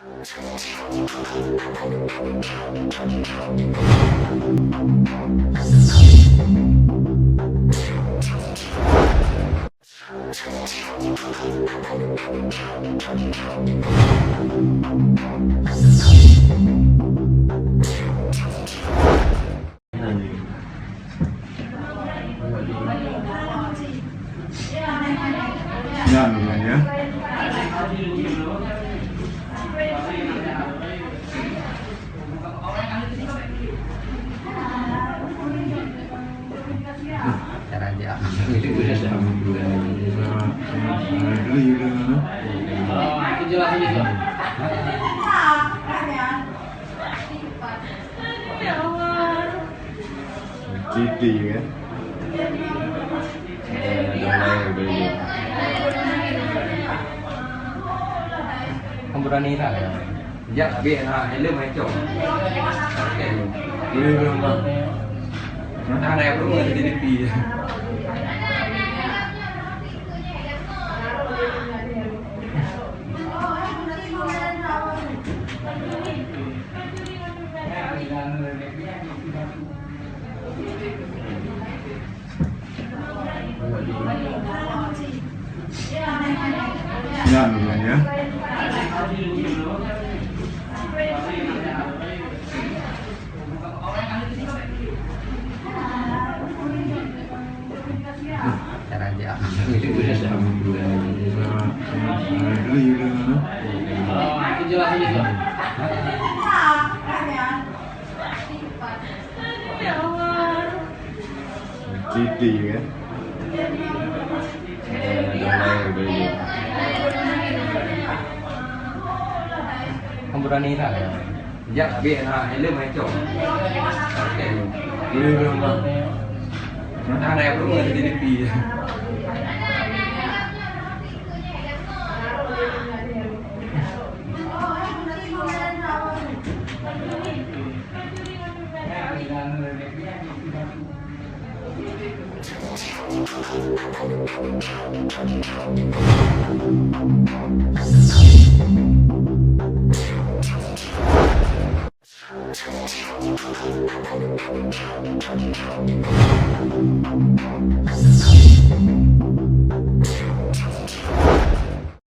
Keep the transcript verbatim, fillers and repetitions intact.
Nyan, nyan, ya. Cara dia. Cuti kan? Kan berani lah. Jak biar nak helm macam. Boleh, boleh, Bang. Mana ada yang perlu di tepi. Nyan, nyan, ya. Cara dia. Alhamdulillah. Cuti kan? Kan berani lah. Jak biar nak helm macam. Boleh, boleh, Bang. Mana ada yang perlu di tepi.